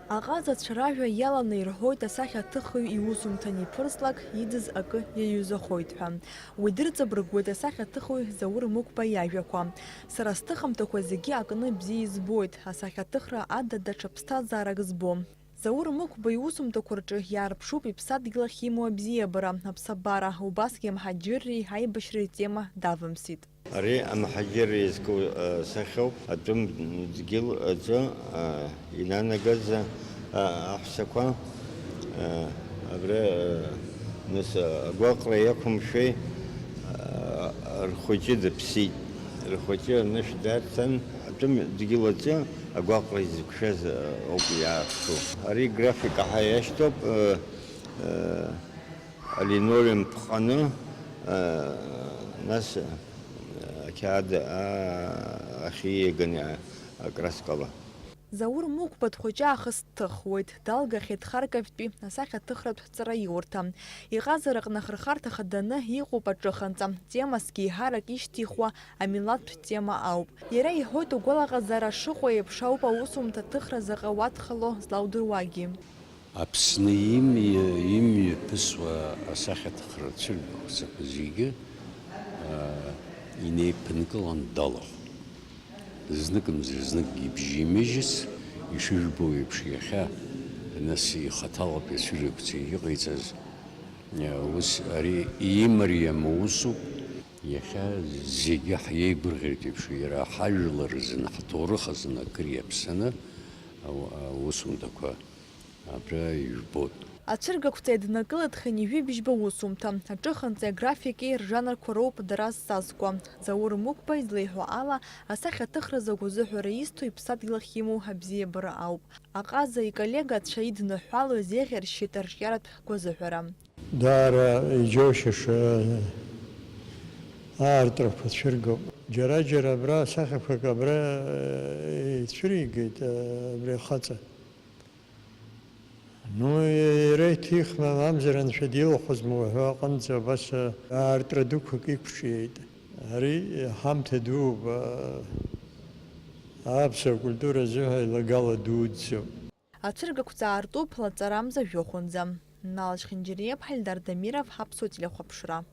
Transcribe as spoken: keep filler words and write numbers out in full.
Аҟазацәа ражәа иаланы ирҳәоит асахьаҭыхҩы иусумҭа аниԥырҵлак, иӡыз акы иаҩызахоит ҳәа. Уи дырҵабыргуеит асахьаҭыхҩы Заур Мықәба иажәақәа. Сара сҭыхымҭақәа зегьы акны бзиа избоит, асахьаҭыхра ада даҽа ԥсҭазаарак збом. Заур Мықәба иусумҭақәа рҿы иаарԥшуп иԥсадгьыл ахь имоу абзиабара, аԥсабара, убасгьы амҳаџьырреи аибашьреи атема давымсит. Ари амҳаџьырра иазку, а, сахьоуп. Атәым дгьыл аҿы, а, инанагаз, а, аҳәсақәа, а, абра, а, нас, а, агәаҟра иақәымшәеи, а, рхәыҷы дыԥсит. Рхәыҷы анышә дарҭан, атәым дгьыл аҿы агәаҟра изықәшәаз, а, ауп иааԥшу. Ари графика ҳәа иашьҭоуп, а, а, алинолеум ԥҟаны, а, нас, а, ақьаад, а, ахь ииаганы, а, акраскала. Заур Мықәба дхәыҷы аахыс дҭыхуеит, далгахьеит Харковтәи асахьаҭыхратә ҵараиурҭа. Иҟазараҟны ахырхарҭа хаданы иҟоуп аҿыханҵа, темасгьы еиҳарак ишьҭихуа амилаҭтә тема ауп. Иара иҳәоит, угәалаҟазаара шыҟоу еиԥш ауп аусумҭа аҭыхра заҟа уадхало злаудыруагьы. Аԥсны имҩа-, имҩаԥысуа асахьаҭыхра цәыргақәҵақәа зегьы, аа, инеиԥынкылан далахәын. Зныкымзар знык ибжьы имыжьыц, ишыжәбо еиԥш, иахьа, нас, ихаҭалатәи ацәыргақәҵа иҟаиҵаз, аа, ус ари имариам усуп. Иахьа зегьы ҳиеигәырӷьеит еиԥш, иара ҳажәлар азын, ҳҭоурых азын акыр иаԥсаны, ау-, аусумҭақәа абра ижәбоит. Ацәыргақәҵа еиднакылеит хынҩажәи бжьба усумҭа. Аҿыханҵеи аграфики ржанрқәа роуп дара зҵазкуа. Заур Мықәба излеиҳәо ала, асахьаҭыхра закә азыҳәара изҭо иԥсадгьыл ахь имоу абзиабара ауп. Аҟаза иколлегацәа идныҳәало изеиӷьаршьеит арҿиаратә гәазыҳәара. Даара иџьоушьаша аартрақәа цәыргоуп. Џьара-џьара абра сахьақәак абра, э, ицәыригеит, э, абри ахаҵа. Ну, иара иҭихма, мамзар анцәа дилахәызма уҳәо аҟынӡа абас, э, аартра дуқәак иқәҿиеит. Ари ҳамҭа дууп, э, аԥсуа культура азыҳәа еилагала дуӡӡоуп. Ацәыргақәҵа аартуп лаҵарамза жәохәынӡа. Нал Чхинџьариаԥҳа, Эльдар Дамиров, Аԥсуа телехәаԥшра.